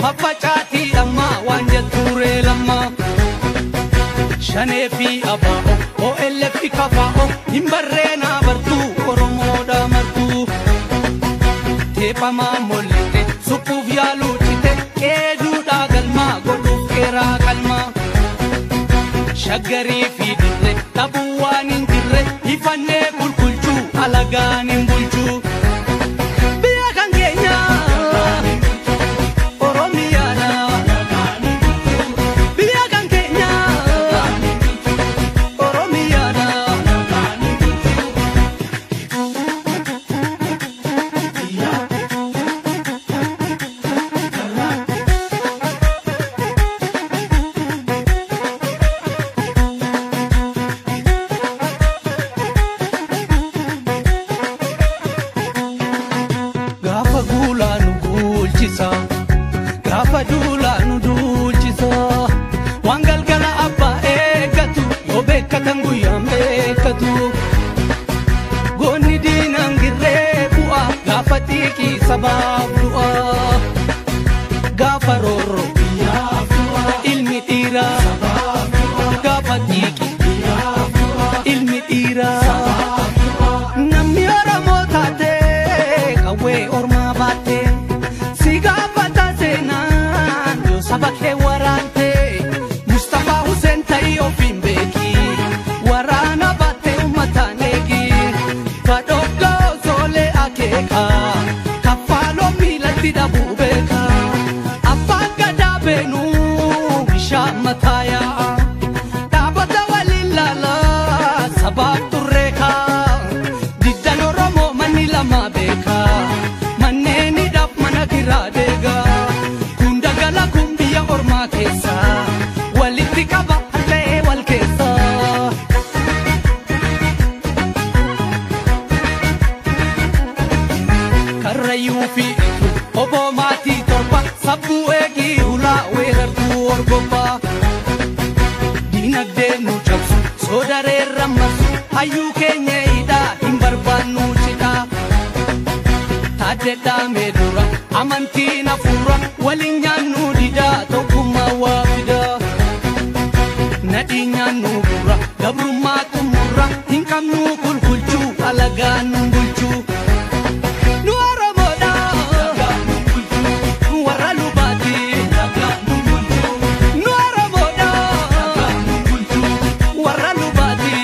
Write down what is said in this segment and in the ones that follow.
faffacaatii dhammaa waan jettuuree lammaa. Shanee fi abaa'o OLF fi kafaa'o hin barreenaa bartuu Oromoodha martuu. Teephamaa mollite suphuuf yaaluu cite qeeduudhaa galmaa godhuuf qeeraa qalmaa. Shaggarii fi dirree dhabuu waan hin jirre ifannee qulqulchuu alagaan hin bulchuu. Biyya kan keenya Oromiyaadha. Biyya kan keenya Oromiyaadha. Gaafa guulaa nu guulchisa, gaafa duulaa nu duulchisa. Waan galgala abbaa eeggatu, yoo beekkatan guyyaan beekkatu. Goonni diinaan girree bu'a, gaafa xiiqii sabaaf du'a. Gaafa roorroo ilmi dhiiraa, gaafa xiiqii ilmi dhiiraa. Namni Oromoo taate qawwee ormaa baatte si gaafata seenaan yoo saba kee waraante. Mustafaa Hussein ta'ii ofiin beeki waraana baatte uummataan eegi. Badhooddoo soolee akeeka kaffaaloo miilatti dhabuu beeka. Abbaan gadaa beenuu bishaan mataa yaa'a. Dhaabota waliin laalaa sabaaf turreeka. Diddan Oromoo manni lama beeka. Manneen hidhaaf mana kiraa deega. Kun dagala kun biyya ormaa keessa. Walitti qaba harka'ee wal keessa. Karrayyuu fi obbo maatii torba sabbuu eegii hulaa weerartuu orgobbaa. Dinagdee nu cabsu soodareerra marsu hayyuu keenya hidhaa hin barbaannu cidhaa. Taaddedhaa mee dura amantiin hafuura waliin nyaannu didaa tokkummaa waa fidaa. Nadhii nyaannu gurra gabrummaa xumurra hin qabnu kulkulchuu alagaa nu bulchuu. Nu Oromoodha warra lubaati. Nu Oromoodha warra lubaati.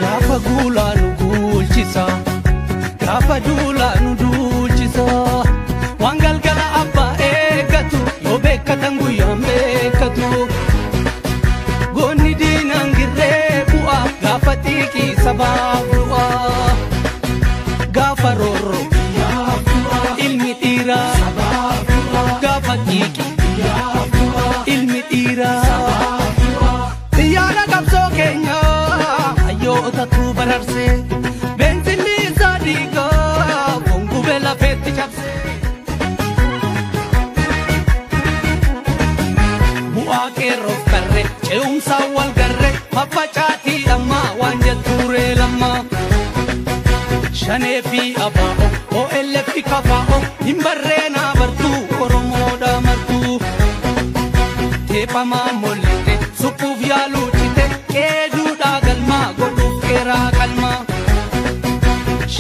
Gaafa guulaa nu guulchisa, gaafa duulaa nu duulchisa. Waan galgala abbaa eeggatu, yoo beekkatan guyyaan beekkatu. Goonni diinaan girree bu'a, gaafa xiiqii sabaaf du'a. Gaafa roorroo ilmi dhiiraa, gaafa xiiqii ilmi dhiiraa. Xiyyaara qabsoo keenya hayyoota tu bararsee beenzinni isaa dhiigaa foon gubee lafeetti cabsee. Bu'aa qeerroof qarree ce'umsaan wal garree faffacaatii dhammaa waan jettuuree lammaa. Shanee fi abaa'o OLF fi kafaa'o hin barreenaa bartuu Oromoodha martuu. Teephamaa mollite suphuuf yaaluu cite qeeduudhaa galmaa.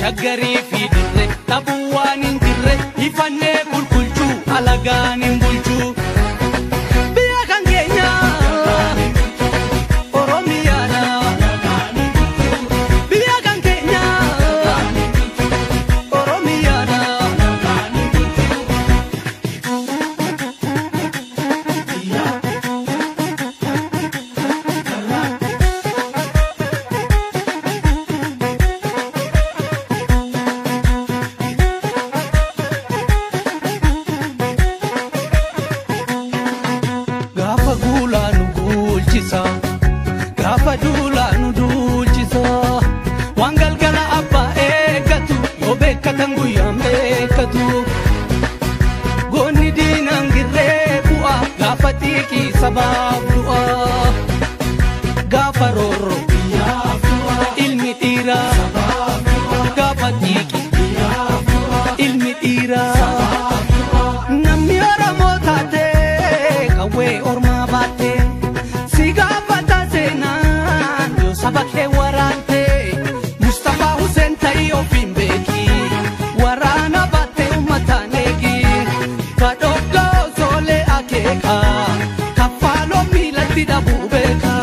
Shaggarii fi dirree dhabuu waan hin jirre ifannee qulqulchuu alagaan hin bulchuu. Biyya kan keenya Oromiyaadha. Biyya kan keenya Oromiyaadha. Gaafa guulaa nu guulchisa, gaafa duulaa nu duulchisa. Waan galgala abbaa eeggatu, yoo beekkatan guyyaan beekkatu. Goonni diinaan girree bu'a, gaafa xiiqii sabaaf du'a. Gaafa roorroo ilmi dhiiraa, gaafa xiiqii ilmi dhiiraa. Namni Oromoo taatee qawwee ormaa baattee si gaafata seenaan yoo saba kee waraante. Mustaphaa Hussein ta'ii ofiin beeki waraana baattee uummataan eegi. Kadhooggoo soolee akeeka kaffaaloo miilatti dhabuu beeka.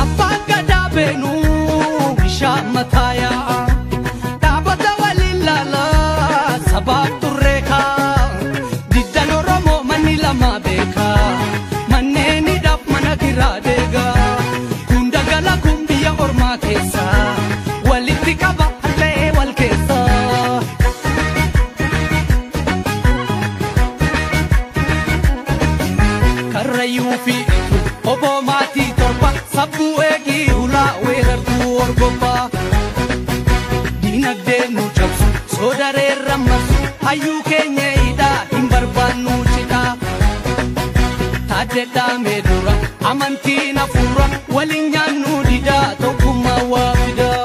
Abbaan gadaa beenuu bishaan mataa yaa'a. Dhaabota waliin laalaa sabaaf turreeka. Diddan Oromoo manni lama beeka. Manneen hidhaaf mana kiraa deega. Kun dagala kun biyya ormaa keessa. Walitti qaba harka'ee wal keessa. Karrayyuu fi obbo maatii torba sabbuu eegii hulaa weerartuu orgobbaa. Diinagdee nu cabsu soodareerra marsu hayyuu keenya hidhaa hin barbaannu cidhaa. Taaddee dhaamee dura amantiin hafuura waliin nyaannu didaa tokkummaa waa fidaa.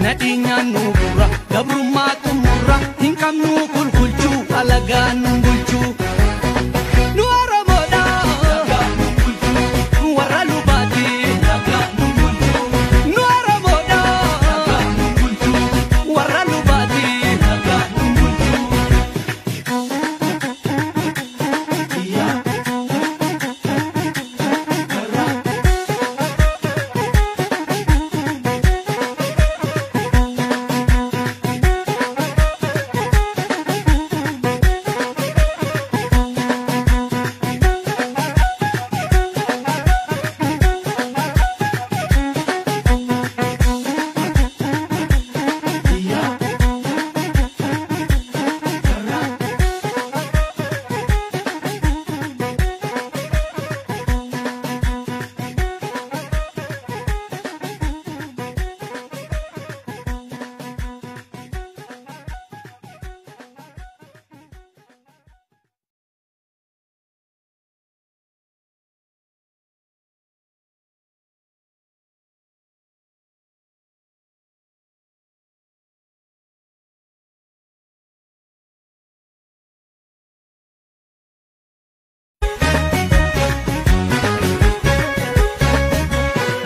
Nadhii nyaannu gurra gabrummaa xumurra hin qabnu kulkulchuu alagaan nu bulchuu. Nu Oromoodha warra lubaati. Nu Oromoodha warra lubaati.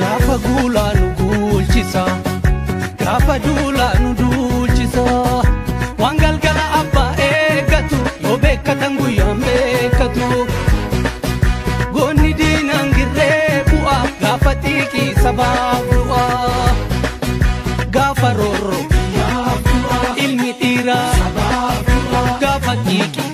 Gaafa guulaa nu guulchisa, gaafa duulaa nu duulchisa. Waan galgala abbaa eeggatu, yoo beekkatan guyyaan beekkatu. Goonni diinaan girree bu'a, gaafa xiiqii sabaaf du'a. Gaafa roorroo ilmi dhiiraa, gaafa xiiqii